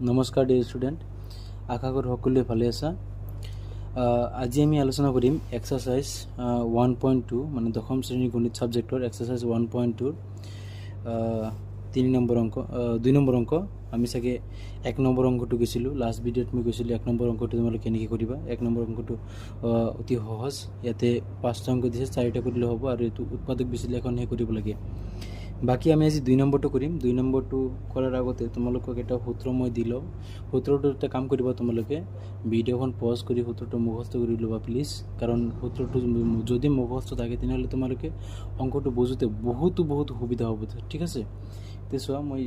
নমস্কাৰ dear student, আশা কৰোঁ সকলোৱে ভালে আছা। আজি আমি আলোচনা কৰিম এক্সাৰচাইজ 1.2, মানে দশম শ্ৰেণীৰ গণিত ছাবজেক্টৰ এক্সাৰচাইজ 1.2ৰ 3 নম্বৰ অংক, 2 নম্বৰ অংক। আমি চাগে 1 নম্বৰ অংকটো গৈছিলোঁ। লাষ্ট ভিডিঅ'ত মই কৈছিলোঁ 1 নম্বৰ অংকটো তোমালোকে কেনেকৈ কৰিবা। 1 নম্বৰ অংকটো অতি সহজ। ইয়াতে পাঁচটা অংক দিছে, চাৰিটা কৰিলে হ'ব আৰু এইটো উৎপাদক বিশ্লেষণহে কৰিব লাগে। বাকী আমি আজি 2 নম্বৰটো কৰিম। 2 নম্বৰটো কৰাৰ আগতে তোমালোকক এটা সূত্ৰ মই দি লওঁ। সূত্ৰটো এটা কাম কৰিবা, তোমালোকে ভিডিঅ'খন পজ কৰি সূত্ৰটো মুখস্থ কৰি ল'বা প্লিজ। কাৰণ সূত্ৰটো যদি মুখস্থ থাকে, তেনেহ'লে তোমালোকে অংকটো বুজোঁতে বহুতো বহুত সুবিধা হ'ব। ঠিক আছে, এতিয়া চোৱা, মই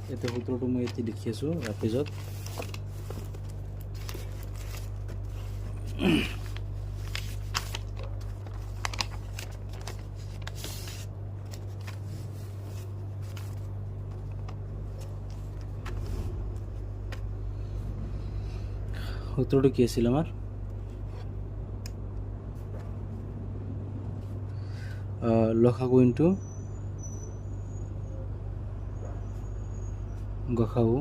ইয়াতে সূত্ৰটো মই ইয়াতে লিখি আছোঁ পেজত। সূত্ৰটো কি আছিল আমাৰ? লসাগু ইনটু গসাগু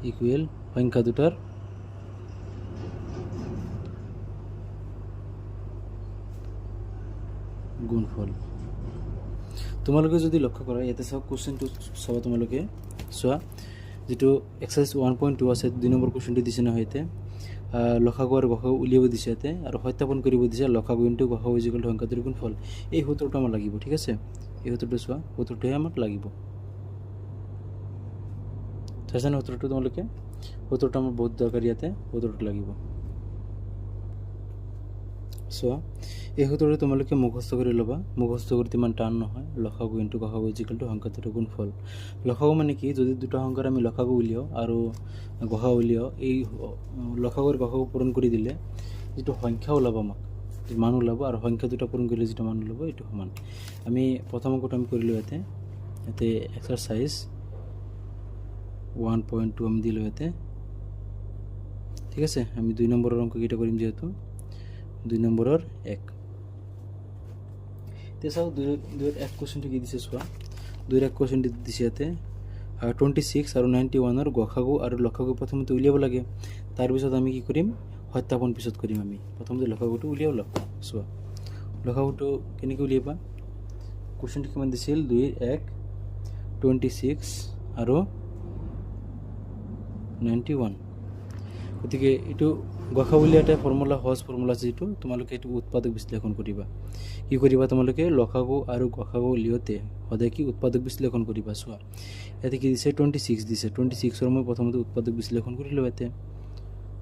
ইকুৱেল সংখ্যা দুটাৰ গুণফল। তোমালোকে যদি লক্ষ্য কৰা, ইয়াতে চাওক, কুৱেশ্যনটো চাবা তোমালোকে। চোৱা, যিটো এক্সাৰচাইজ 1.2 আছে, 2 নম্বৰ কুৱেশ্যনটো দিছে নহয়। ইয়াতে লসাগু আৰু গসাগু উলিয়াব দিছে ইয়াতে আৰু সত্যাপন কৰিব দিছে লসাগু ইনটু গসাগু is equal সংখ্যাটোৰ গুণফল। এই সূত্ৰটো আমাৰ লাগিব, ঠিক আছে? এই সূত্ৰটো চোৱা, সূত্ৰটোহে আমাক লাগিব। চাইছানে সূত্ৰটো তোমালোকে? সূত্ৰটো আমাৰ বহুত দৰকাৰ। ইয়াতে সূত্ৰটো লাগিব। চোৱা, এই সূত্ৰটো তোমালোকে মুখস্থ কৰি ল'বা। মুখস্থ কৰোঁতে ইমান টান নহয়। লসাগু ইনটু গসাগু is equal two সংখ্যাটোৰ গুণফল। লসাগু মানে কি? যদি দুটা সংখ্যাৰ আমি লসাগু উলিয়াওঁ আৰু গসাগু উলিয়াওঁ, এই লসাগু আৰু গসাগু পূৰণ কৰি দিলে যিটো সংখ্যা ওলাব, আমাক যিটো মান ওলাব আৰু সংখ্যা দুটা পূৰণ কৰিলে যিটো মান ওলাব, এইটো সমান। আমি প্ৰথম অংকটো আমি কৰিলোঁ ইয়াতে। ইয়াতে এক্সাৰচাইজ 1.2 আমি দিলোঁ ইয়াতে, ঠিক আছে? আমি 2 নম্বৰৰ অংককেইটা কৰিম যিহেতু, 2 নম্বৰৰ 1। এতিয়া চাওক, 2ৰ 1 কুৱেশ্যনটো কি দিছে চোৱা। 2ৰ 1 কুৱেশ্যনটো দিছে ইয়াতে 26 আৰু 91ৰ গসাগু আৰু লসাগু প্ৰথমতে উলিয়াব লাগে। তাৰপিছত আমি কি কৰিম? সত্যাপন পিছত কৰিম। আমি প্ৰথমতে লসাগুটো উলিয়াব লওক। চোৱা, লসাগুটো কেনেকৈ উলিয়াবা? কুৱেশ্যনটো কিমান দিছিল? 2ৰ 1, 26 আৰু 91। গতিকে এইটো গসাগু উলিওৱা এটা ফৰ্মুলা, সহজ ফৰ্মুলা আছে, যিটো তোমালোকে এইটো উৎপাদক বিশ্লেষণ কৰিবা। কি কৰিবা তোমালোকে? লসাগু আৰু গসাগু উলিয়াওঁতে সদায় কি উৎপাদক বিশ্লেষণ কৰিবা। চোৱা, ইয়াতে কি দিছে? 26 দিছে। 26ৰ মই প্ৰথমতে উৎপাদক বিশ্লেষণ কৰিলোঁ। ইয়াতে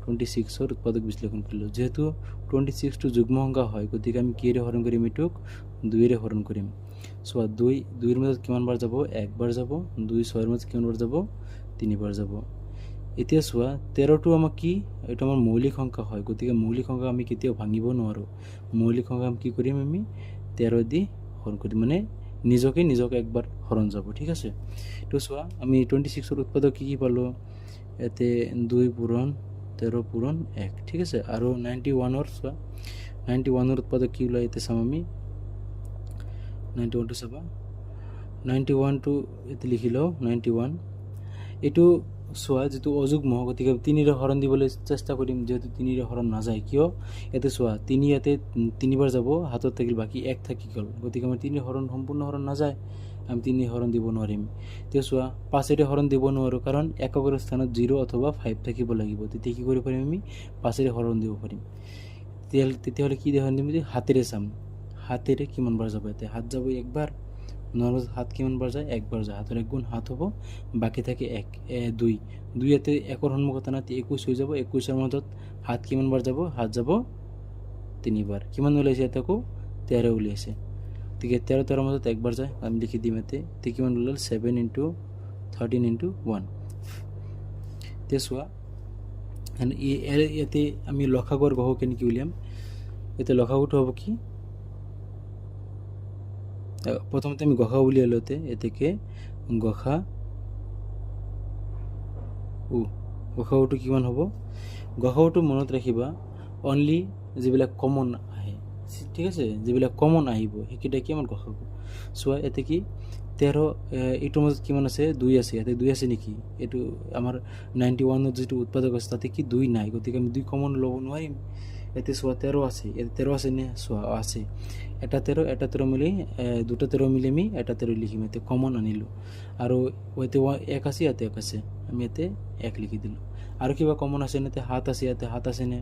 26ৰ উৎপাদক বিশ্লেষণ কৰিলোঁ। যিহেতু 26টো যুগ্ম সংখ্যা হয়, গতিকে আমি কিহেৰে হৰণ কৰিম? এইটোক দুইৰে হৰণ কৰিম। চোৱা, দুই দুইৰ মাজত কিমান বাৰ যাব? একবাৰ যাব। দুই ছয়ৰ মাজত কিমান বাৰ যাব? তিনিবাৰ যাব। এতিয়া চোৱা, 13টো আমাক কি? এইটো আমাৰ মৌলিক সংখ্যা হয়। গতিকে মৌলিক সংখ্যা আমি কেতিয়াও ভাঙিব নোৱাৰোঁ। মৌলিক সংখ্যা আমি কি কৰিম? আমি 13 দি হৰণ কৰিম, মানে নিজকে নিজকে একবাৰ হৰণ যাব, ঠিক আছে? তো চোৱা, আমি 26ৰ উৎপাদক কি কি পালোঁ ইয়াতে? দুই পূৰণ 13 পূৰণ এক, ঠিক আছে? আৰু 91ৰ চোৱা, 91ৰ উৎপাদক কি ওলায় ইয়াতে চাম আমি। 91টো চাবা, 91টো ইয়াতে লিখি লওঁ। 91 এইটো চোৱা, যিটো অযুগ্ম, গতিকে তিনিৰে হৰণ দিবলৈ চেষ্টা কৰিম। যিহেতু তিনিৰে হৰণ নাযায়, কিয়? ইয়াতে চোৱা, তিনি ইয়াতে তিনিবাৰ যাব, হাতত থাকিল, বাকী এক থাকি গ'ল। গতিকে আমাৰ তিনি হৰণ সম্পূৰ্ণ হৰণ নাযায়, আমি তিনি হৰণ দিব নোৱাৰিম। এতিয়া চোৱা, পাঁচেৰে হৰণ দিব নোৱাৰোঁ, কাৰণ এককৰ স্থানত জিৰ' অথবা ফাইভ থাকিব লাগিব। তেতিয়া কি কৰিব পাৰিম? আমি পাঁচেৰে হৰণ দিব পাৰিম। তেতিয়াহ'লে কি হৰণ দিম? হাতেৰে চাম, হাতেৰে কিমান বাৰ যাব। ইয়াতে হাত যাব একবাৰ। নৰ হাত কিমান বাৰ যায়? একবাৰ যায়। হাতৰ এক গুণ সাত হ'ব, বাকী থাকে এক, দুই। দুই ইয়াতে একৰ সন্মুখত আনাত 21 হৈ যাব। 21ৰ মাজত হাত কিমান বাৰ যাব? হাত যাব তিনিবাৰ। কিমান ওলাইছে ইয়াতে? আকৌ 13 উলিয়াইছে। গতিকে 13 13ৰ মাজত একবাৰ যায়, আমি লিখি দিম ইয়াতে। এতিয়া কিমান ওলাল? 7 ইণ্টু 13 ইণ্টু 1। এতিয়া চোৱা, ইয়াতে আমি লসাগু আৰু গসাগু কেনেকৈ উলিয়াম? এতিয়া লসাগুটো হ'ব কি? প্ৰথমতে আমি গসাগু উলিয়ালোঁ ইয়াতে। এতেকে গসাগুটো কিমান হ'ব? গসাগুটো মনত ৰাখিবা, অনলি যিবিলাক কমন আহে, ঠিক আছে? যিবিলাক কমন আহিব, সেইকেইটা কি আমাৰ গসাগু। চোৱা, ইয়াতে কি 13 এইটোৰ মাজত কিমান আছে, 2 আছে, ইয়াতে 2 আছে নেকি? এইটো আমাৰ 91ত যিটো উৎপাদক আছে তাতে কি 2 নাই, গতিকে আমি 2 কমন ল'ব নোৱাৰিম। ইয়াতে চোৱা 13 আছে, ইয়াতে 13 আছে নে? চোৱা আছে, এটা 13 এটা 13 মিলি দুটা 13 মিলি আমি এটা 13 লিখিম, ইয়াতে কমন আনিলোঁ। আৰু ইয়াতে 1 আছে, ইয়াতে 1 আছে, আমি ইয়াতে 1 লিখি দিলোঁ। আৰু কিবা কমন আছে নে? ইয়াতে 7 আছে, ইয়াতে 7 আছে নে?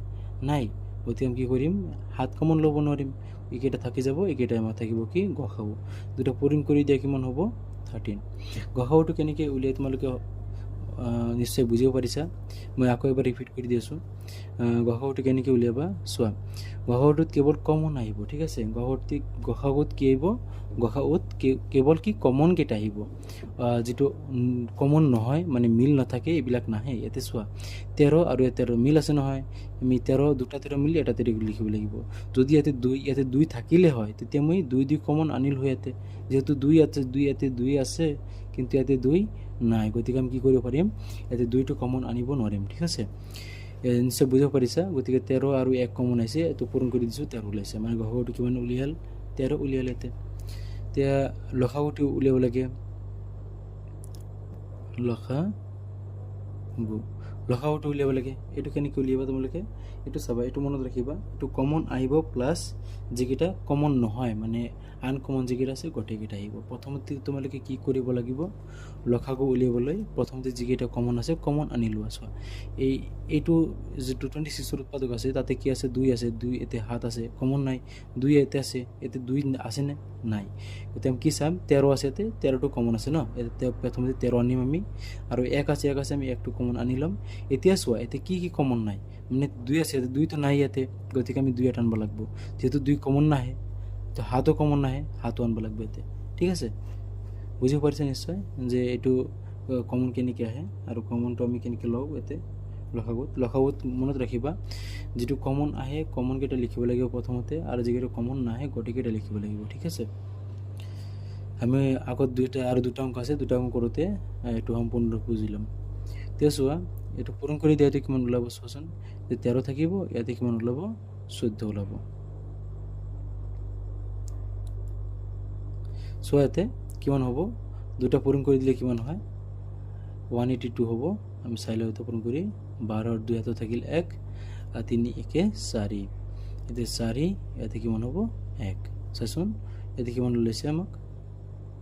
নাই, গতিকে আমি কি কৰিম, 7 কমন ল'ব নোৱাৰিম, এইকেইটা থাকি যাব, এইকেইটা আমাৰ থাকিব কি গসাগু। দুটা পূৰণ কৰি দিয়া কিমান হ'ব, 13। গসাগুটো কেনেকৈ উলিয়াই তোমালোকে নিশ্চয় বুজিব পাৰিছা, মই আকৌ এবাৰ ৰিপিট কৰি দি আছোঁ। গসাগুটো কেনেকৈ উলিয়াবা চোৱা, গসাগুটোত কেৱল কমন আহিব, ঠিক আছে। গসাগুত কি আহিব, গসাগুত কেৱল কি কমন কেইটা আহিব, যিটো কমন নহয় মানে মিল নাথাকে এইবিলাক নাহে। ইয়াতে চোৱা 13 আৰু ইয়াতে 13 মিল আছে নহয়, আমি 13 দুটা 13 মিলি এটা 13 লিখিব লাগিব। যদি ইয়াতে 2, ইয়াতে 2 থাকিলে হয় তেতিয়া মই 2 2 কমন আনিল হয় ইয়াতে, যিহেতু 2 আছে, 2 ইয়াতে 2 আছে কিন্তু ইয়াতে 2 নাই, গতিকে আমি কি কৰিব পাৰিম, ইয়াতে 2টো কমন আনিব নোৱাৰিম, ঠিক আছে। নিশ্চয় বুজিব পাৰিছা। গতিকে 13 আৰু 1 কমন আহিছে, এইটো পূৰণ কৰি দিছোঁ, 13 ওলাইছে, মানে গসাগুটো কিমান উলিয়াল, 13 উলিয়াল ইয়াতে। এতিয়া লসাগুটো উলিয়াব লাগে, লসাগু, লসাগুটো উলিয়াব লাগে। এইটো কেনেকৈ উলিয়াবা তোমালোকে, এইটো চাবা, এইটো মনত ৰাখিবা, এইটো কমন আহিব প্লাছ যিকেইটা কমন নহয় মানে আনকমন যিকেইটা আছে গোটেইকেইটা আহিব। প্ৰথমতে তোমালোকে কি কৰিব লাগিব, লসাগু উলিয়াবলৈ প্ৰথমতে যিকেইটা কমন আছে কমন আনি লোৱা। চোৱা এইটো যিটো 26ৰ উৎপাদক আছে তাতে কি আছে, 2 আছে, 2 ইয়াতে 7 আছে, কমন নাই, 2 ইয়াতে আছে, ইয়াতে 2 আছেনে নাই, গতিকে আমি কি চাম, 13 আছে ইয়াতে, 13টো কমন আছে ন, ইয়াতে প্ৰথমতে 13 আনিম আমি, আৰু 1 আছে, 1 আছে, আমি 1টো কমন আনি ল'ম। এতিয়া চোৱা ইয়াতে কি কি কমন নাই, মানে 2 আছে ইয়াতে, 2টো নাই ইয়াতে, গতিকে আমি 2 এটা আনিব লাগিব, যিহেতু 2 কমন নাহে তো 7ও কমন নাহে, 7ও আনিব লাগিব ইয়াতে, ঠিক আছে। বুজিব পাৰিছে নিশ্চয় যে এইটো কমন কেনেকৈ আহে আৰু কমনটো আমি কেনেকৈ লওঁ। ইয়াতে লসাগুত, লসাগুত মনত ৰাখিবা যিটো কমন আহে কমনকেইটা লিখিব লাগিব প্ৰথমতে, আৰু যিকেইটা কমন নাহে গোটেইকেইটা লিখিব লাগিব, ঠিক আছে। আমি আগত দুইটা আৰু দুটা অংক আছে, দুটা অংক কৰোঁতে এইটো সম্পূৰ্ণৰূপে বুজি ল'ম। এতিয়া চোৱা এইটো পূৰণ কৰি দিয়া এইটো কিমান ওলাব চোৱাচোন, 13 থাকিব, ইয়াতে কিমান ওলাব, 14 ওলাব। চোৱা ইয়াতে কিমান হ'ব, দুটা পূৰণ কৰি দিলে কিমান হয়, 182 হ'ব। আমি চাই লওঁ এইটো পূৰণ কৰি, 12 2 হাতত থাকিল 1 আৰু 3 একে 4, এতিয়া 4 ইয়াতে কিমান হ'ব 1। চাচোন ইয়াতে কিমান ওলাইছে আমাক,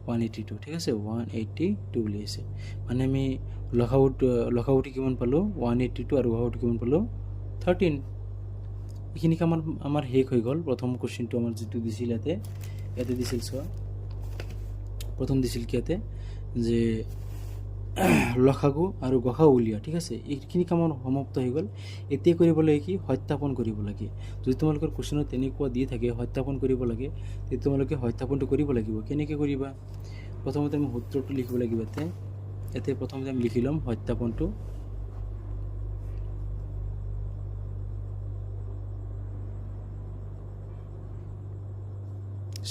182, ঠিক আছে, 182 উলিয়াইছে। মানে আমি লসাগুটি কিমান পালোঁ, 182 আৰু গসাগুটি কিমান পালোঁ, 13। এইখিনি কাম আমাৰ শেষ হৈ গ'ল। প্ৰথম কুৱেশ্যনটো আমাৰ যিটো দিছিল ইয়াতে, ইয়াতে দিছিল চোৱা, প্ৰথম দিছিল কি ইয়াতে যে লসাগু আৰু গসাগু উলিওৱা, ঠিক আছে। এইখিনি কাম আমাৰ সমাপ্ত হৈ গ'ল। এতিয়া কৰিব লাগে কি, সত্যাপন কৰিব লাগে। যদি তোমালোকৰ কুৱেশ্যনত তেনেকুৱা দি থাকে সত্যাপন কৰিব লাগে, তেতিয়া তোমালোকে সত্যাপনটো কৰিব লাগিব। কেনেকৈ কৰিবা, প্ৰথমতে আমি সূত্ৰটো লিখিব লাগিব। ইয়াতে প্ৰথমতে আমি লিখি ল'ম সত্যাপনটো।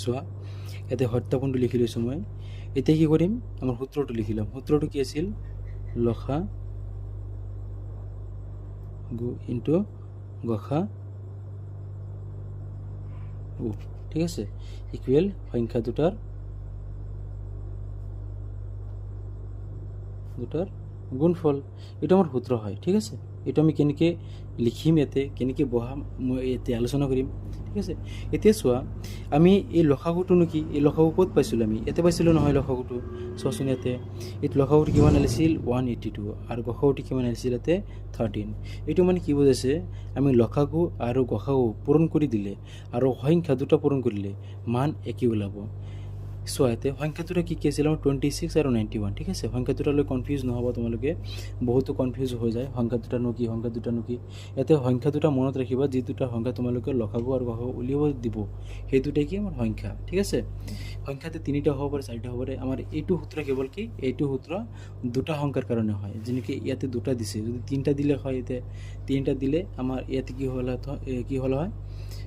চোৱা ইয়াতে সত্যাপনটো লিখি লৈছোঁ মই। এতিয়া কি কৰিম, আমাৰ সূত্ৰটো লিখি ল'ম। সূত্ৰটো কি আছিল, লসাগু ইনটু গসাগু, ঠিক আছে, ইকুৱেল সংখ্যা দুটাৰ দুটাৰ গুণফল। এইটো আমাৰ সূত্ৰ হয়, ঠিক আছে। এইটো আমি কেনেকৈ লিখিম, ইয়াতে কেনেকৈ বহাম, মই ইয়াতে আলোচনা কৰিম, ঠিক আছে। এতিয়া চোৱা আমি এই লসাগুটোনো কি, এই লসাগু ক'ত পাইছিলোঁ আমি, ইয়াতে পাইছিলোঁ নহয় লসাগুটো। চোৱাচোন ইয়াতে এই লসাগুটো কিমান আহিছিল, 182, আৰু গসাগুটো কিমান আহিছিল ইয়াতে, 13। এইটো মানে কি বুজাইছে, আমি লসাগু আৰু গসাগু পূৰণ কৰি দিলে আৰু সংখ্যা দুটা পূৰণ কৰিলে মান একেই ওলাব। চোৱা ইয়াতে সংখ্যা দুটা কি কি আছিল আমাৰ, 26 আৰু 91, ঠিক আছে। সংখ্যা দুটালৈ কনফিউজ নহ'ব তোমালোকে, বহুতো কনফিউজ হৈ যায় সংখ্যা দুটানো কি, সংখ্যা দুটানো কি। ইয়াতে সংখ্যা দুটা মনত ৰাখিবা, যি দুটা সংখ্যা তোমালোকে লসাগু আৰু গসাগু উলিয়াব দিব সেই দুটাই কি আমাৰ সংখ্যা, ঠিক আছে। সংখ্যাতে 3টা হ'ব পাৰে, 4টা হ'ব পাৰে। আমাৰ এইটো সূত্ৰ কেৱল কি, এইটো সূত্ৰ দুটা সংখ্যাৰ কাৰণে হয়, যেনেকৈ ইয়াতে দুটা দিছে, যদি 3টা দিলে হয়, ইয়াতে 3টা দিলে আমাৰ ইয়াতে কি হ'ল, কি হ'ল হয়,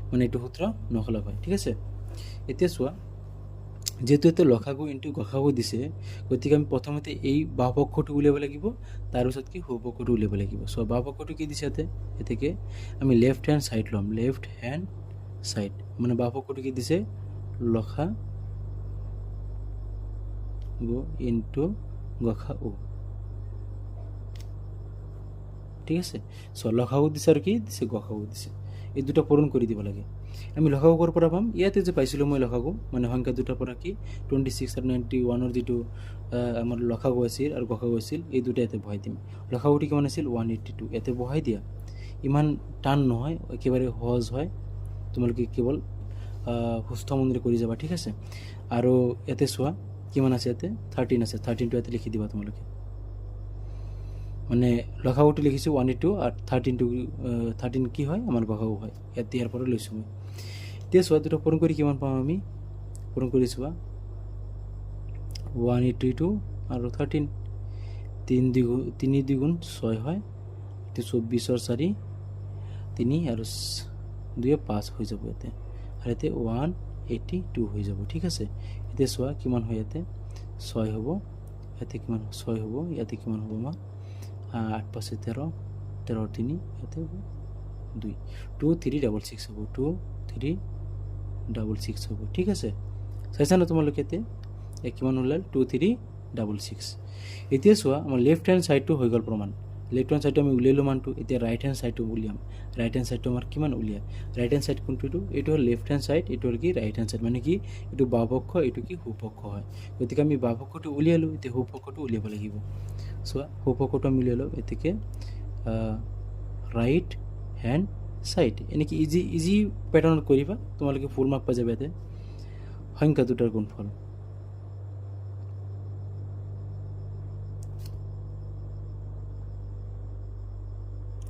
মানে এইটো সূত্ৰ নখলা হয়, ঠিক আছে। এতিয়া চোৱা যিহেতু ইয়াতে লসাগু ইনটু গসাগু দিছে, গতিকে আমি প্ৰথমতে এই বাওঁপক্ষটো উলিয়াব লাগিব, তাৰপিছত কি সোঁপক্ষটো উলিয়াব লাগিব। চ' বাওঁপক্ষটো কি দিছে ইয়াতে, এতেকে আমি লেফ্ট হেণ্ড ছাইড ল'ম, লেফ্ট হেণ্ড ছাইড মানে বাওঁপক্ষটো কি দিছে, লসাগু গু ইনটু গসাগু। ঠিক আছে, চ' লসাগু দিছে আৰু কি দিছে? গসাগু দিছে। এই দুটা পূৰণ কৰি দিব লাগে। আমি লসাগু ক'ৰ পৰা পাম? ইয়াতে যে পাইছিলোঁ মই লসাগু, মানে সংখ্যা দুটাৰ পৰা কি 26 আৰু 91ৰ যিটো আমাৰ লসাগু আছিল আৰু গসাগু আছিল, এই দুটা ইয়াতে বহাই দিম। লসাগুটি কিমান আছিল? 182। ইয়াতে বহাই দিয়া। ইমান টান নহয়, একেবাৰে সহজ হয়। তোমালোকে কেৱল সুস্থ মনেৰে কৰি যাবা, ঠিক আছে? আৰু ইয়াতে চোৱা কিমান আছে, ইয়াতে 13 আছে। 13টো ইয়াতে লিখি দিবা তোমালোকে। মানে লসাগুটো লিখিছোঁ 182 আৰু 13টো, 13 কি হয়? আমাৰ গসাগু হয়। ইয়াতে ইয়াৰ পৰা লৈছোঁ মই। এতিয়া চোৱা, দুটা পূৰণ কৰি কিমান পাম আমি? পূৰণ কৰি চোৱা, 182 আৰু 13, তিনি দুগুণ, তিনি দুগুণ ছয় হয়। এতিয়া 24ৰ চাৰি তিনি আৰু দুয়ে পাঁচ হৈ যাব ইয়াতে, আৰু ইয়াতে 182 হৈ যাব, ঠিক আছে? এতিয়া চোৱা কিমান হয়। ইয়াতে ছয় হ'ব, ইয়াতে কিমান ছয় হ'ব, ইয়াতে কিমান হ'ব আমাৰ? আঠ পাঁচে 13, 13 তিনি, ইয়াতে হ'ব দুই। 2366 হ'ব, 2366 হ'ব, ঠিক আছে? চাইছা ন তোমালোকে? ইয়াতে এই কিমান ওলাল? 2366। এতিয়া চোৱা, আমাৰ লেফ্ট হেণ্ড ছাইডটো হৈ গ'ল প্ৰমাণ। লেফ্ট হেণ্ড ছাইডটো আমি উলিয়ালোঁ মানটো। এতিয়া ৰাইট হেণ্ড ছাইডটো উলিয়াম। ৰাইট হেণ্ড ছাইডটো আমাৰ কিমান উলিয়াই? ৰাইট হেণ্ড ছাইড কোনটো? এইটো এইটো হ'ল লেফ্ট হেণ্ড ছাইড। এইটো হ'ল কি? Right hand side. মানে কি? এইটো বাওঁপক্ষ, এইটো কি? সোঁপক্ষ হয়। গতিকে আমি বাওঁপক্ষটো উলিয়ালোঁ, এতিয়া সোঁপক্ষটো উলিয়াব লাগিব। চোৱা, সোঁপক্ষটো আমি উলিয়ালোঁ। গতিকে ৰাইট হেণ্ড ছাইড। এনেকৈ ইজি ইজি পেটাৰ্ণত কৰিবা তোমালোকে, ফুল মাৰ্ক পাই যাবা। ইয়াতে সংখ্যা দুটাৰ গুণফল,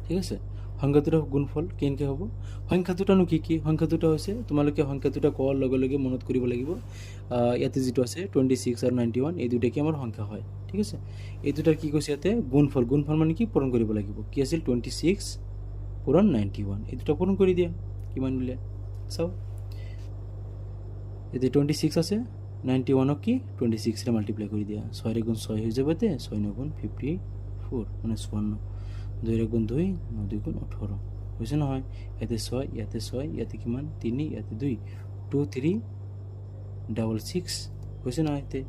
ঠিক আছে? সংখ্যা দুটাৰ গুণফল কেনেকৈ হ'ব? সংখ্যা দুটানো কি কি? সংখ্যা দুটা হৈছে, তোমালোকে সংখ্যা দুটা কোৱাৰ লগে লগে মনত কৰিব লাগিব, ইয়াতে যিটো আছে 26 আৰু 91, এই দুটা কি আমাৰ সংখ্যা হয়, ঠিক আছে? এই দুটাৰ কি কৈছে ইয়াতে? গুণফল। গুণফল মানে কি? পূৰণ কৰিব লাগিব। কি আছিল? 26 পূৰণ 91। এই দুটা পূৰণ কৰি দিয়া, কিমান উলিয়াই চাওঁ। এতিয়া 26 আছে, 91ক কি 26ৰে মাল্টিপ্লাই কৰি দিয়া। ছয়ৰে গুণ ছয় হৈ যাব ইয়াতে, ছয় নগুণ 54, মানে 54। দুইৰে গুণ দুই, ন দুই গুণ 18 হৈছে নহয়? ইয়াতে ছয়, ইয়াতে ছয়, ইয়াতে কিমান? তিনি, ইয়াতে দুই। 2366 হৈছে নহয়? ইয়াতে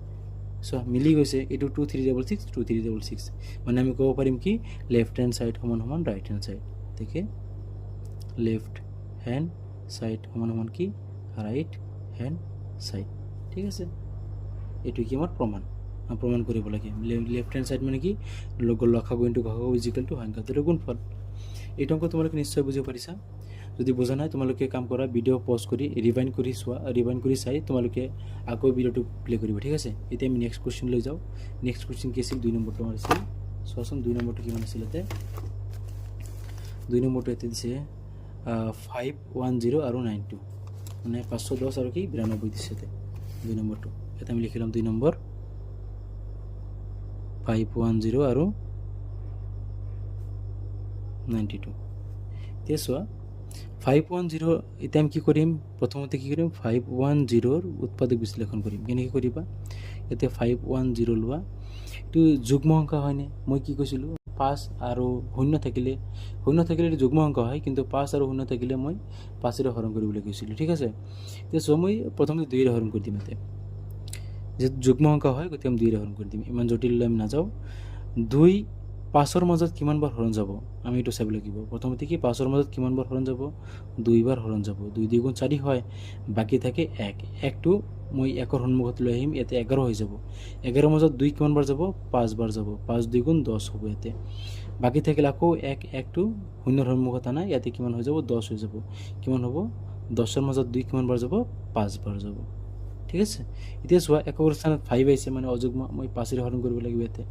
চোৱা, মিলি গৈছে। এইটো 2366, 2366। মানে আমি ক'ব পাৰিম কি? লেফ্ট হেণ্ড ছাইড সমান সমান ৰাইট হেণ্ড ছাইড। গতিকে লেফ্ট হেণ্ড ছাইড সমান সমান কি? ৰাইট হেণ্ড ছাইড, ঠিক আছে? এইটো কি আমাৰ প্ৰমাণ, প্ৰমাণ কৰিব লাগে। লেফ্ট হেণ্ড ছাইড মানে কি? লসাগু ইনটু গসাগু is equal two সংখ্যা দুটাৰ গুণফল। এইটো অংক তোমালোকে নিশ্চয় বুজিব পাৰিছা। যদি বুজা নাই, তোমালোকে কাম কৰা, ভিডিঅ' পজ কৰি ৰিভাইণ্ড কৰি চোৱা। ৰিভাইণ্ড কৰি চাই তোমালোকে আকৌ ভিডিঅ'টো প্লে কৰিবা, ঠিক আছে? এতিয়া আমি নেক্সট কুৱেশ্যন লৈ যাওঁ। নেক্সট কুৱেশ্যন কি আছিল? দুই নম্বৰটো আমাৰ আছিল। চোৱাচোন, দুই নম্বৰটো কিমান আছিল ইয়াতে? দুই নম্বৰটো ইয়াতে দিছে 510 আৰু 92, মানে 510 আৰু কি 92 দিছে ইয়াতে। দুই নম্বৰটো ইয়াতে আমি লিখি ল'ম। দুই নম্বৰ 510 আৰু 92। এতিয়া চোৱা, 510। এতিয়া আমি কি কৰিম? প্ৰথমতে কি কৰিম? 510ৰ উৎপাদক বিশ্লেষণ কৰিম। কেনেকৈ কৰিবা? এতিয়া 510 লোৱা। এইটো যুগ্ম সংখ্যা হয়নে? মই কি কৈছিলোঁ? পাঁচ আৰু শূন্য থাকিলে, শূন্য থাকিলে এইটো যুগ্ম সংখ্যা হয়, কিন্তু পাঁচ আৰু শূন্য থাকিলে মই পাঁচেৰে হৰণ কৰিবলৈ কৈছিলোঁ, ঠিক আছে? এতিয়া চোৱা, মই প্ৰথমতে দুইৰে হৰণ কৰি দিম। ইয়াতে যিহেতু যুগ্ম সংখ্যা হয়, গতিকে আমি দুইৰে হৰণ কৰি দিম। ইমান জটিললৈ আমি নাযাওঁ। দুই পাঁচৰ মাজত কিমান বাৰ হৰণ যাব, আমি এইটো চাব লাগিব। প্ৰথমতে কি পাঁচৰ মাজত কিমান বাৰ হৰণ যাব? দুইবাৰ হৰণ যাব। দুই দুই গুণ চাৰি হয়, বাকী থাকে এক। একটো মই একৰ সন্মুখত লৈ আহিম, ইয়াতে 11 হৈ যাব। 11ৰ মাজত দুই কিমান বাৰ যাব? পাঁচবাৰ যাব। পাঁচ দুই গুণ 10 হ'ব। ইয়াতে বাকী থাকিল আকৌ এক। একটো শূন্যৰ সন্মুখত আনা, ইয়াতে কিমান হৈ যাব? 10 হৈ যাব। কিমান হ'ব? 10ৰ মাজত দুই কিমান বাৰ যাব? পাঁচবাৰ যাব, ঠিক আছে? এতিয়া চোৱা, একৰ স্থানত 5 আহিছে, মানে অযুগ্ম। মই পাঁচেৰে হৰণ কৰিব লাগিব ইয়াতে।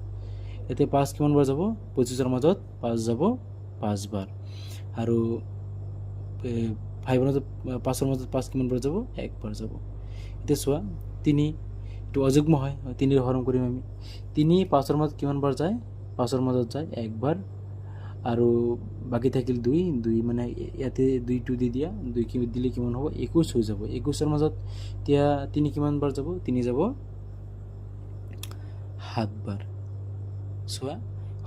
ইয়াতে পাঁচ কিমান বাৰ যাব? 25ৰ মাজত পাঁচ যাব পাঁচবাৰ। আৰু 5ৰ মাজত, পাঁচৰ মাজত পাঁচ কিমান বাৰ যাব? একবাৰ যাব। এতিয়া চোৱা, তিনি, এইটো অযুগ্ম হয়, তিনিৰে হৰণ কৰিম আমি। তিনি পাঁচৰ মাজত কিমান বাৰ যায়? পাঁচৰ মাজত যায় একবাৰ আৰু বাকী থাকিল দুই। দুই মানে ইয়াতে দুইটো দি দিয়া। দুই কি দিলে কিমান হ'ব? 21 হৈ যাব। 21ৰ মাজত এতিয়া তিনি কিমান বাৰ যাব? তিনি যাব সাতবাৰ। চোৱা,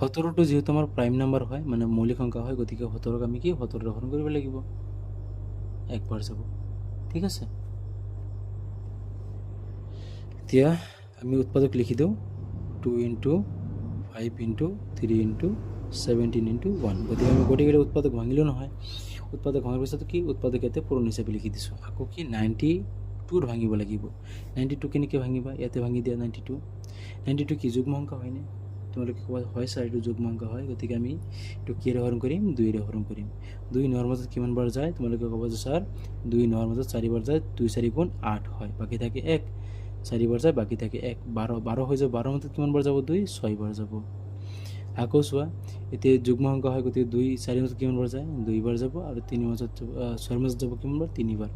17টো যিহেতু আমাৰ প্ৰাইম নাম্বাৰ হয়, মানে মৌলিক সংখ্যা হয়, গতিকে 17ক আমি কি 17ৰে হৰণ কৰিব লাগিব। একবাৰ যাব, ঠিক আছে? এতিয়া আমি আমি উৎপাদক লিখি দিওঁ 2 into 5 into 3 into 17 into 1। গতিকে আমি গোটেইকেইটা উৎপাদক ভাঙিলেও নহয়, উৎপাদক ভাঙাৰ পিছত কি উৎপাদক ইয়াতে পূৰণ হিচাপে লিখি দিছোঁ। আকৌ কি 92 ভাঙিব লাগিব। 92 কেনেকৈ ভাঙিবা? ইয়াতে ভাঙি দিয়া 92। 92 কি যুগ্ম সংখ্যা হয়নে? তোমালোকে ক'বা হয় ছাৰ এইটো যুগ্ম সংখ্যা হয়। গতিকে আমি এইটো কিহেৰে হৰণ কৰিম? 2ৰে হৰণ কৰিম। 2 9ৰ মাজত কিমান বাৰ যায়? তোমালোকে ক'বা যে ছাৰ 2 9ৰ মাজত 4 বাৰ যায়, 2 4 গুণ 8 হয়, বাকী থাকে 1। 4 বাৰ যায়, বাকী থাকে 1, 12, 12 হৈ যাব। 12 মাজত কিমান বাৰ যাব? 2 6 বাৰ যাব। আকৌ চোৱা এতিয়া যুগ্ম সংখ্যা হয়, গতিকে 2 4 মাজত কিমান বাৰ যায়? 2 বাৰ যাব। আৰু 3 মাজত যাব, 6 মাজত যাব কিমান বাৰ? 3 বাৰ।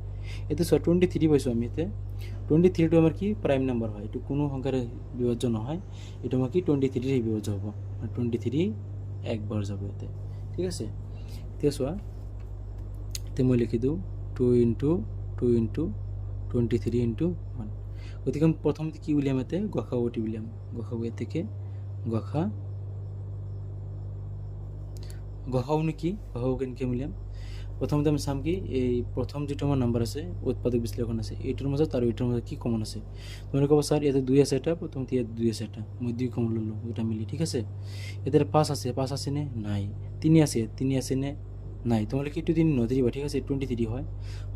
এতিয়া চোৱা 23 পাইছোঁ আমি। এতিয়া 23টো আমাৰ কি প্ৰাইম নাম্বাৰ হয়, এইটো কোনো সংখ্যাৰে বিভাজ্য নহয়, এইটো আমাৰ কি 23ৰে বিভাজ্য হ'ব, 23 একবাৰ যাব ইয়াতে, ঠিক আছে। এতিয়া চোৱা এতিয়া মই লিখি দিওঁ 2 ইনটু 2 ইনটু 23 ইনটু 1। গতিকে আমি প্ৰথমতে কি উলিয়াম? ইয়াতে গসাগুটি উলিয়াম। গসাগু ইয়াতে গসাগুনো কি? গসাগু কেনেকৈ উলিয়াম? প্ৰথমতে আমি চাম কি এই প্ৰথম যিটো আমাৰ নাম্বাৰ আছে উৎপাদক বিশ্লেষণ আছে, এইটোৰ মাজত আৰু এইটোৰ মাজত কি কমন আছে। তোমালোকে ক'বা ছাৰ ইয়াতে 2 আছে এটা, প্ৰথমতে ইয়াত 2 আছে এটা, মই 2 কমন ল'লোঁ দুটা মিলি, ঠিক আছে। ইয়াতে 5 আছে, 5 আছেনে? নাই। 3 আছে, 3 আছেনে? নাই। তোমালোকে এইটো 3 নধৰিবা, ঠিক আছে, 23 হয়।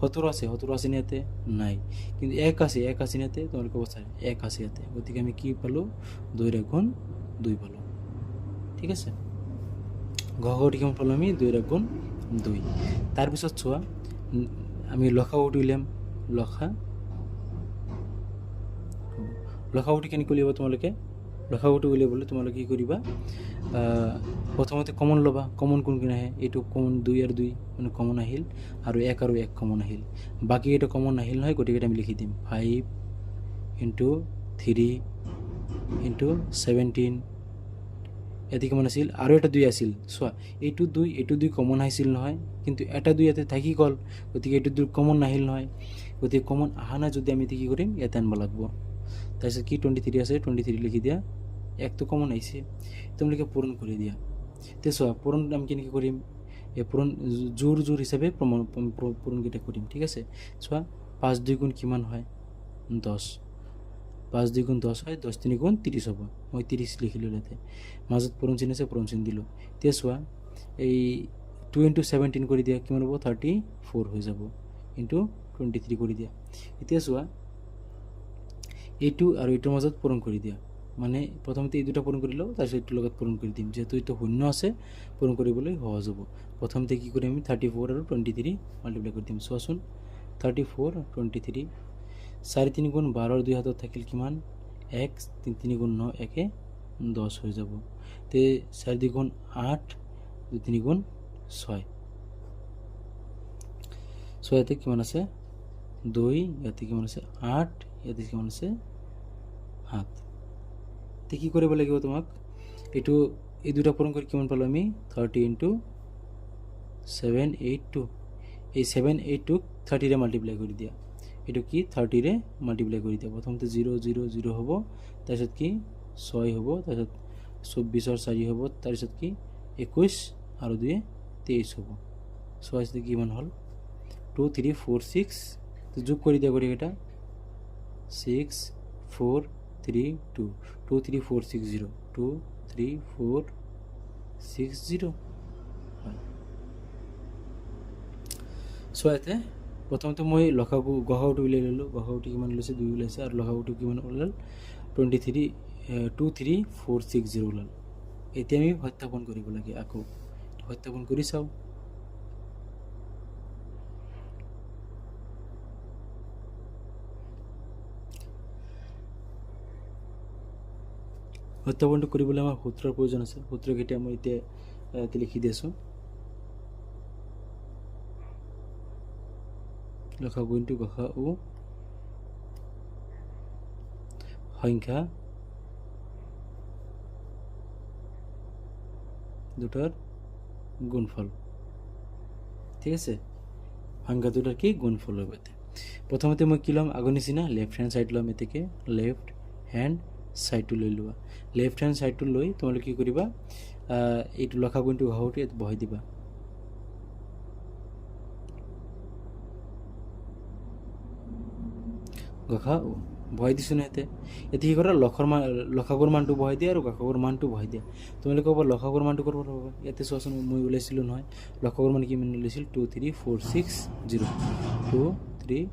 17 আছে, 17 আছেনে ইয়াতে? নাই। কিন্তু 1 আছে, 1 আছেনে ইয়াতে? তোমালোকে ক'বা ছাৰ 1 আছে ইয়াতে। গতিকে আমি কি পালোঁ? 2 গুণ 2 পালোঁ, ঠিক আছে। গসাগুটি কিমান পালোঁ আমি? 2 গুণ 2। তাৰপিছত চোৱা আমি লসাগুটি উলিয়াম। লসাগুটি কেনেকৈ উলিয়াবা তোমালোকে? লসাগুটি উলিয়াবলৈ তোমালোকে কি কৰিবা? প্ৰথমতে কমন ল'বা। কমন কোনখিনি আহে? এইটো কমন 2 আৰু 2 মানে কমন আহিল, আৰু 1 আৰু 1 কমন আহিল, বাকী এইটো কমন নাহিল নহয়, গতিকে আমি লিখি দিম 5 ইনটু 3 ইনটু 17। ইয়াতে কিমান আছিল? আৰু এটা 2 আছিল। চোৱা এইটো 2 এইটো 2 কমন আহিছিল নহয়, কিন্তু এটা 2 ইয়াতে থাকি গ'ল, গতিকে এইটো 2 কমন নাহিল নহয়। গতিকে কমন অহা নাই যদি আমি এতিয়া কি কৰিম? ইয়াতে আনিব লাগিব। তাৰপিছত কি 23 আছে, 23 লিখি দিয়া, 1টো কমন আহিছে, তোমালোকে পূৰণ কৰি দিয়া। এতিয়া চোৱা পূৰণ আমি কেনেকৈ কৰিম? এই পূৰণ জোৰ জোৰ হিচাপে পূৰণকেইটা কৰিম, ঠিক আছে। চোৱা 5 2 গুণ কিমান হয়? 10। 5 2 গুণ 10 হয়, 10 3 গুণ 30 হ'ব। মই 30 লিখিলোঁ ইয়াতে, মাজত পূৰণ চিন আছে, পূৰণ চিন দিলোঁ। এতিয়া চোৱা এই 2 ইনটু 17 কৰি দিয়া কিমান হ'ব? 34 হৈ যাব, ইনটু 23 কৰি দিয়া। এতিয়া চোৱা এইটো আৰু এইটোৰ মাজত পূৰণ কৰি দিয়া, মানে প্ৰথমতে এই দুটা পূৰণ কৰি লওঁ, তাৰপিছত এইটোৰ লগত পূৰণ কৰি দিম, যিহেতু এইটো শূন্য আছে পূৰণ কৰিবলৈ সহজ হ'ব। প্ৰথমতে কি কৰিম আমি? 34 আৰু 23 মাল্টিপ্লাই কৰি দিম। চোৱাচোন 34 23, 4 3 গুণ 12 2 হাতত থাকিল কিমান? 1, 3 3 গুণ 9, 1 10 হৈ যাব। তে 4 2 গুণ 8, 2 3 গুণ 6। চ' ইয়াতে কিমান আছে? 2, ইয়াতে কিমান আছে? 8, ইয়াতে কিমান আছে? 7। তে কি কৰিব লাগিব তোমাক? এইটো এই দুটা পূৰণ কৰি কিমান পালোঁ আমি? 30 ইনটু 7 8 2। এই 7 8 2 30ৰে মাল্টিপ্লাই কৰি দিয়া। এইটো কি 30ৰে মাল্টিপ্লাই কৰি দিয়া। প্ৰথমতে 0 0 0 হ'ব, তাৰপিছত কি 6 হ'ব, তাৰপিছত 24 4 হ'ব, তাৰপিছত কি 21 আৰু 2 23 হ'ব। 6 কিমান হ'ল? 2 3 4 6। যোগ কৰি দিয়া গোটেইকেইটা 6 4 3 2, 2 3 4 6 0, 2 3 4 6 0 হয়। চ' ইয়াতে প্ৰথমতে মই লসাগু গসাগুটো উলিয়াই ল'লোঁ। গসাগুটো কিমান ওলাইছে? 2 ওলাইছে। আৰু লসাগুটো কিমান ওলাল? 23 2 3 4 6 0 ওলাল। এতিয়া আমি সত্যাপন কৰিব লাগে, আকৌ সত্যাপন কৰি চাওঁ। সত্যাপনটো কৰিবলৈ আমাৰ সূত্ৰৰ প্ৰয়োজন আছে। সূত্ৰকেইটা মই এতিয়া লিখি দি আছোঁ। লসাগু ইনটু গসাগু সংখ্যা দুটাৰ গুণফল, ঠিক আছে। সংখ্যা দুটাৰ কি গুণফল হ'ব? ইয়াতে প্ৰথমতে মই কি ল'ম? আগৰ নিচিনা লেফ্ট হেণ্ড ছাইড ল'ম। এতেকে লেফ্ট হেণ্ড ছাইডটো লৈ লোৱা। লেফ্ট হেণ্ড ছাইডটো লৈ তোমালোকে কি কৰিবা? এইটো লসাগু ইনটু গসাগুটো ইয়াত বহাই দিবা। গসাগু বহাই দিছোঁ ন ইয়াতে। এতিয়া কি কৰা? লখৰ মান, লসাগুৰ মানটো বহাই দিয়া আৰু গসাগুৰ মানটো বহাই দিয়া। তোমালোকে ক'বা, লসাগুৰ মানটো ক'ৰ পৰা পাবা? ইয়াতে চোৱাচোন, মই ওলাইছিলোঁ নহয়। লসাগুৰ মান কিমান ওলাইছিল? 2, 3, 4, 6, 0, 2, 3,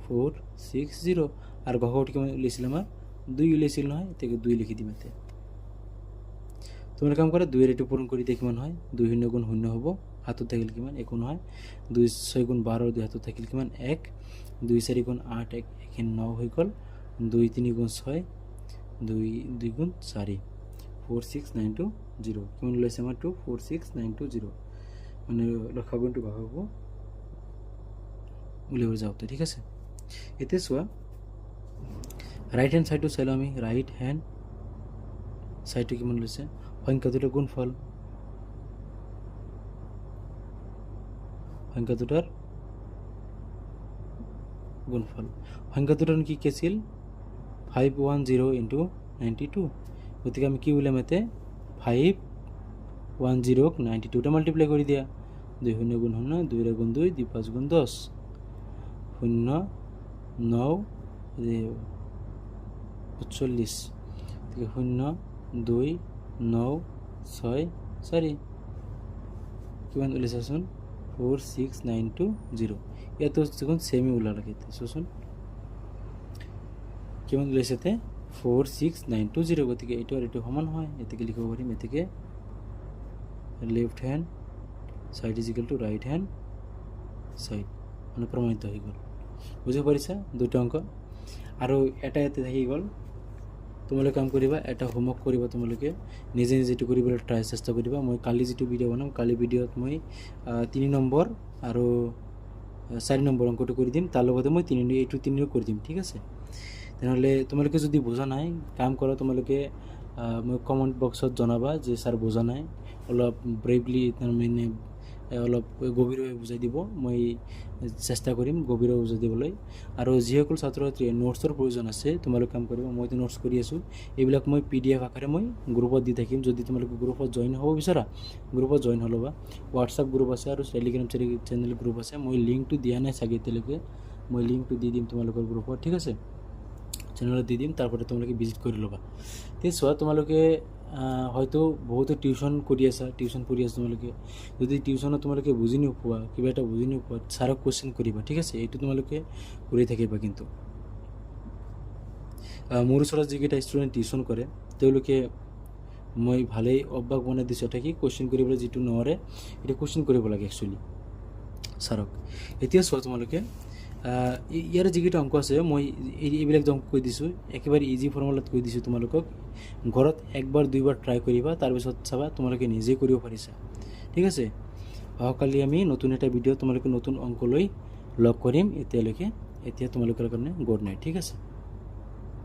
4, 6, 0। আৰু গসাগুটো কিমান ওলাইছিল আমাৰ? দুই ওলাইছিল নহয়? এতিয়া দুই লিখি দিম ইয়াতে। তোমালোকে কাম কৰা, দুইৰ এইটো পূৰণ কৰি দিয়া, কিমান হয়? দুই শূন্য গুণ শূন্য হ'ব। হাতত থাকিল কিমান? একো নহয়। দুই ছয় গুণ 12, দুই হাতত থাকিল কিমান? এক। দুই চাৰি গুণ আঠ, এক এক ন হৈ গ'ল। দুই তিনি গুণ ছয়, দুই দুই গুণ চাৰি। 4, 6, 9, 2, 0। কিমান ওলাইছে আমাৰ? 2, 4, 6, 9, 2, 0। মানে লসাগুটো গসাগু উলিয়াব যাওঁতে, ঠিক আছে। এতিয়া চোৱা, ৰাইট হেণ্ড ছাইডটো চাই লওঁ আমি। ৰাইট হেণ্ড ছাইডটো কিমান ওলাইছে? সংখ্যা দুটাৰ গুণফল, সংখ্যা দুটাৰ গুণফল। সংখ্যা দুটাৰ কি কি আছিল? 510 ইণ্টু 92। গতিকে আমি কি উলিয়াম ইয়াতে? 510ক 92তে মাল্টিপ্লাই কৰি দিয়া। দুই শূন্য গুণ শূন্য, দুইৰে গুণ দুই, দুই পাঁচ গুণ 10, শূন্য ন 45। গতিকে শূন্য দুই ন ছয় চাৰি। কিমান ওলাইছেচোন? 4, 6, 9, 2, 0। ইয়াতো দেখোন ছেমেই ওলালে। এতিয়া চোৱাচোন কিমান ওলাইছে ইয়াতে? 4, 6, 9, 2, 0। গতিকে এইটো আৰু এইটো সমান হয়। এতেকে লিখিব পাৰিম, এতেকে left hand side is equal to right hand side, মানে প্ৰমাণিত হৈ গ'ল। বুজিব পাৰিছা দুটা অংক? আৰু এটা ইয়াতে থাকি গ'ল। তোমালোকে কাম কৰিবা, এটা হোমৱৰ্ক কৰিবা। তোমালোকে নিজে নিজে এইটো কৰিবলৈ ট্ৰাই চেষ্টা কৰিবা। মই কালি যিটো ভিডিঅ' বনাম, কালি ভিডিঅ'ত মই 3 নম্বৰ আৰু 4 নম্বৰ অংকটো কৰি দিম। তাৰ লগতে মই তিনি এইটো তিনিও কৰি দিম, ঠিক আছে? তেনেহ'লে তোমালোকে যদি বুজা নাই, কাম কৰা, তোমালোকে মই কমেণ্ট বক্সত জনাবা যে ছাৰ বুজা নাই, অলপ ব্ৰেভলি, তাৰমানে অলপ গভীৰভাৱে বুজাই দিব। মই চেষ্টা কৰিম গভীৰভাৱে বুজাই দিবলৈ। আৰু যিসকল ছাত্ৰ ছাত্ৰীয়ে নোটছৰ প্ৰয়োজন আছে, তোমালোকে কাম কৰিবা। মইতো নোটছ কৰি আছোঁ। এইবিলাক মই পিডিএফ আকাৰে মই গ্ৰুপত দি থাকিম। যদি তোমালোকে গ্ৰুপত জইন হ'ব বিচৰা, গ্ৰুপত জইন হৈ ল'বা। হোৱাটছআপ গ্ৰুপ আছে আৰু টেলিগ্ৰাম চেনেল গ্ৰুপ আছে। মই লিংকটো দিয়া নাই চাগে এতিয়ালৈকে। মই লিংকটো দি দিম তোমালোকৰ গ্ৰুপত, ঠিক আছে? চেনেলত দি দিম, তাৰপৰা তোমালোকে ভিজিট কৰি ল'বা। এতিয়া চোৱা, তোমালোকে হয়তো বহুতো টিউশ্যন কৰি আছা, টিউশ্যন পঢ়ি আছা। তোমালোকে যদি টিউশ্যনত তোমালোকে বুজি নোপোৱা, কিবা এটা বুজি নোপোৱা, ছাৰক কুৱেশ্যন কৰিবা, ঠিক আছে? এইটো তোমালোকে কৰি থাকিবা। কিন্তু মোৰ ওচৰত যিকেইটা ষ্টুডেণ্ট টিউশ্যন কৰে, তেওঁলোকে মই ভালেই অভ্যাস বনাই দিছোঁ এটা, কি কুৱেশ্যন কৰিবলৈ। যিটো নোৱাৰে, এইটো কুৱেশ্যন কৰিব লাগে একচুৱেলি ছাৰক। এতিয়া চোৱা, তোমালোকে ইয়াৰ যিকেইটা অংক আছে, মই এইবিলাক যে অংক কৈ দিছোঁ, একেবাৰে ইজি ফৰ্মুলাত কৈ দিছোঁ তোমালোকক। ঘৰত একবাৰ দুইবাৰ ট্ৰাই কৰিবা, তাৰপিছত চাবা তোমালোকে নিজেই কৰিব পাৰিছা, ঠিক আছে? অহাকালি আমি নতুন এটা ভিডিঅ' তোমালোকে নতুন অংক লৈ লগ কৰিম। এতিয়ালৈকে এতিয়া তোমালোকৰ কাৰণে গুড নাইট, ঠিক আছে?